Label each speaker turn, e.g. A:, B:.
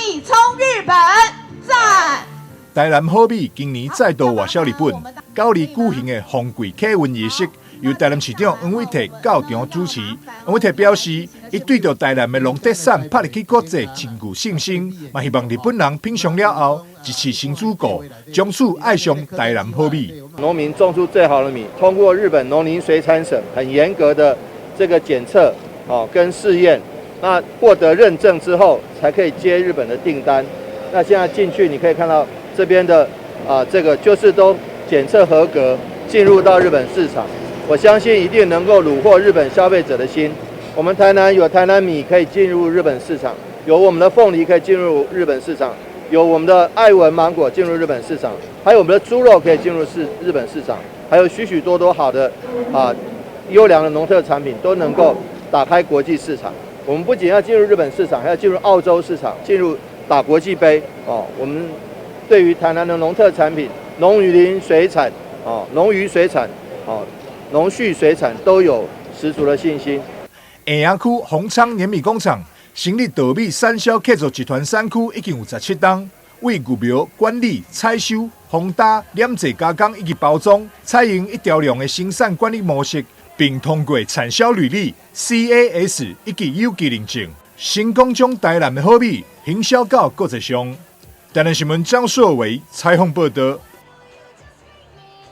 A: 米衝日本，讚！
B: 台南好米今年再度外銷日本，九二舉行的放櫃客運儀式，由台南市長黃偉哲到場主持。黃偉哲表示，伊對著台南的農特產拍入去國際真具信心，嘛希望日本人品嚐了後，一試成主顧，從此愛上台南好米。
C: 農民種出最好的米，通過日本農林水產省很嚴格的這個檢測，哦，跟試驗，那獲得認證之後，才可以接日本的訂單。那現在進去，你可以看到這邊的啊，這個就是都檢測合格，進入到日本市場。我相信一定能夠虜獲日本消費者的心。我們台南有台南米可以進入日本市場，有我們的鳳梨可以進入日本市場，有我們的愛文芒果進入日本市場，還有我們的豬肉可以進入日本市場，還有許許多多好的啊優良的農特產品都能夠打開國際市場。我們不僅要進入日本市場，還要進入澳洲市場，進入打國際盃哦。我們對於台南的農特產品、農漁林水產哦、農漁水產哦、農畜水產都有十足的信心。
B: 下營區鴻昌碾米工廠成立稻米產銷客座集團產區已經有17冬，為育苗管理、採收、烘打、碾製加工以及包裝，採用一條龍的生產管理模式，並通過產銷履歷 CAS 以及有機認證，成功將台南的好米行銷到國際上。台南新聞張碩維採訪報道。